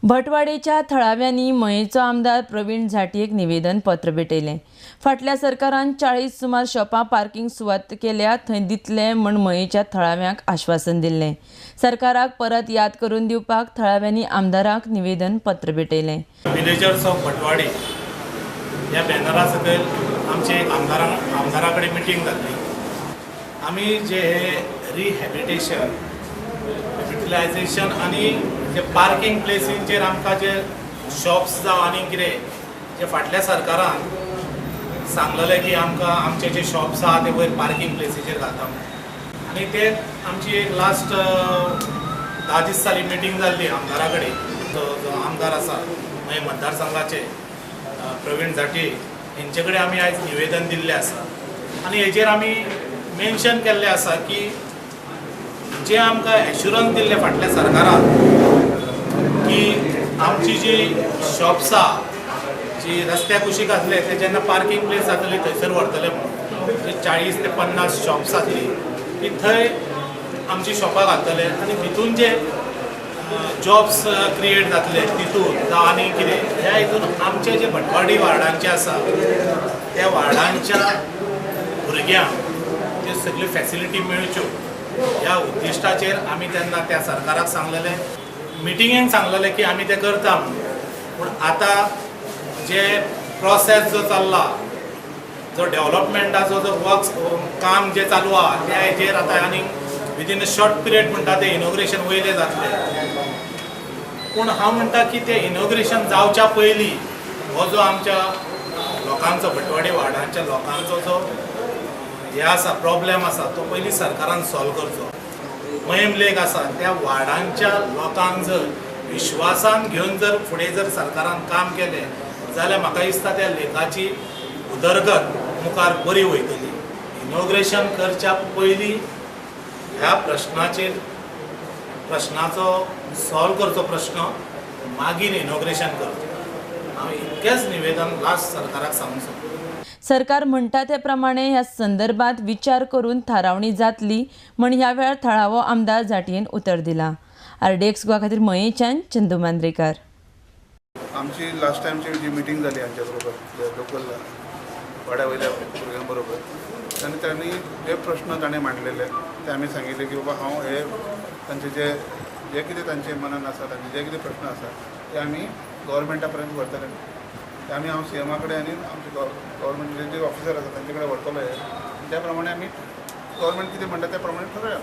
भटवाडेच्या थळाव्यांनी मयेचो आमदार प्रवीण झांट्येक निवेदन पत्र भेटयलें. फाटल्या सरकारान 40 सुमार शॉपां पार्किंग सुवात केल्या थंय दितले म्हूण मयेच्या थळाव्यांक आश्वासन दिल्लें. सरकाराक परत याद करून दिवपाक थळाव्यांनी आमदाराक निवेदन पत्र भेटयलें. विलेजर्स ऑफ भटवाडी ह्या बॅनरा सकयल आमचे एक आमदारा कडेन मिटींग जाल्ली. आमी जे हे रिहॅबिलिटेशन, रिव्हिटलायझेशन आनी जे पार्किंग प्लेसींचेर आमकां जे शॉप्स जावं आनी कितें जे फाटल्या सरकारान सांगलेलें की आमकां आमचे जे शॉप्स आहा ते वयर पार्किंग प्लेसीचेर घालता म्हणून, आनी ते आमची एक लास्ट 10 दीस जाली मिटींग जाल्ली आमदारा कडेन. जो आमदार आसा मागीर मतदारसंघाचे प्रवीण झांट्ये हेंचे कडेन आमी आयज निवेदन दिल्लें आसा आनी हेजेर आमी मेन्शन केल्लें आसा की जे आमकां एश्युरन्स दिल्लें फाटल्या सरकारान की आमची जी शॉप्स आहा जी रस्त्या कुशीक आसले ते जेन्ना पार्किंग प्लेस जातली थंयसर व्हरतले म्हणून, जे 40 ते 50 शॉप्स आसली ती थंय आमची शॉपां घालतले आनी भितून जे जॉब्स क्रिएट जातले तितून जावं आनी कितें ह्या हितून आमचे जे भटवाडी वार्डांचे आसा त्या वार्डांच्या भुरग्यांक त्यो सगळ्यो फॅसिलिटी मेळच्यो ह्या उद्दिश्टाचेर आमी तेन्ना त्या सरकाराक सांगलेलें, मिटिंगेन सांगलेलें की आमी तें करता म्हणून. पूण आतां जे प्रोसेस जो चल्ला, जो डेवलपमेंटाचो जो वर्क्स काम जें चालू आहा त्या हेजेर आतां आनी विदीन अ शॉर्ट पिरियड म्हणटा तें इनॉग्रेशन वयलें जातलें. पूण हांव म्हणटा की तें इनॉग्रेशन जावच्या पयलीं हो जो आमच्या लोकांचो भटवाडी वार्डांच्या लोकांचो जो हे आसा प्रॉब्लेम आसा तो पयलीं सरकारान सॉल्व करचो. मयेम लेक आसा त्या वार्डांच्या लोकांक जर विश्वासान घेवन जर फुडें जर सरकारान काम केलें जाल्यार म्हाका दिसता त्या लेकाची उदरगत मुखार बरी वयतली. इनॉग्रेशन करच्या पयलीं ह्या प्रश्नाचेर प्रश्नाचो सॉल्व करचो प्रश्न, मागीर इनॉग्रेशन करचें. हांव इतकेंच निवेदन लास्ट सरकाराक सांगूंक सोदतां. सरकार म्हणटा ते प्रमाणे ह्या संदर्भात विचार करून थारावणी जातली म्हण ह्या वेळार थळावो आमदार झांट्येन उतर दिलां. आरडीएक्स गोवा खातीर मयेच्यान चंदू मांद्रेकार. आमची लास्ट टायमची जी मिटींग जाली आमच्या बरोबर लोकल वाड्या वयल्या भुरग्यां बरोबर आनी तांणी जे प्रश्न ताणें मांडलेले ते आमी सांगिल्ले की बाबा हांव हे तांचे जे जे कितें तांचे मनान आसा, तांचे जे कितें प्रश्न आसा ते आमी गव्हर्मेंटा पर्यंत व्हरतले. ते आमी हांव सीएमा कडेन आनी आमचे गव्हर्मेंटाचे जे ऑफिसर आसा तांचे कडेन व्हरतलो हे. त्या प्रमाणे आमी गव्हर्मेंट कितें म्हणटा त्या प्रमाणे ठरोवया.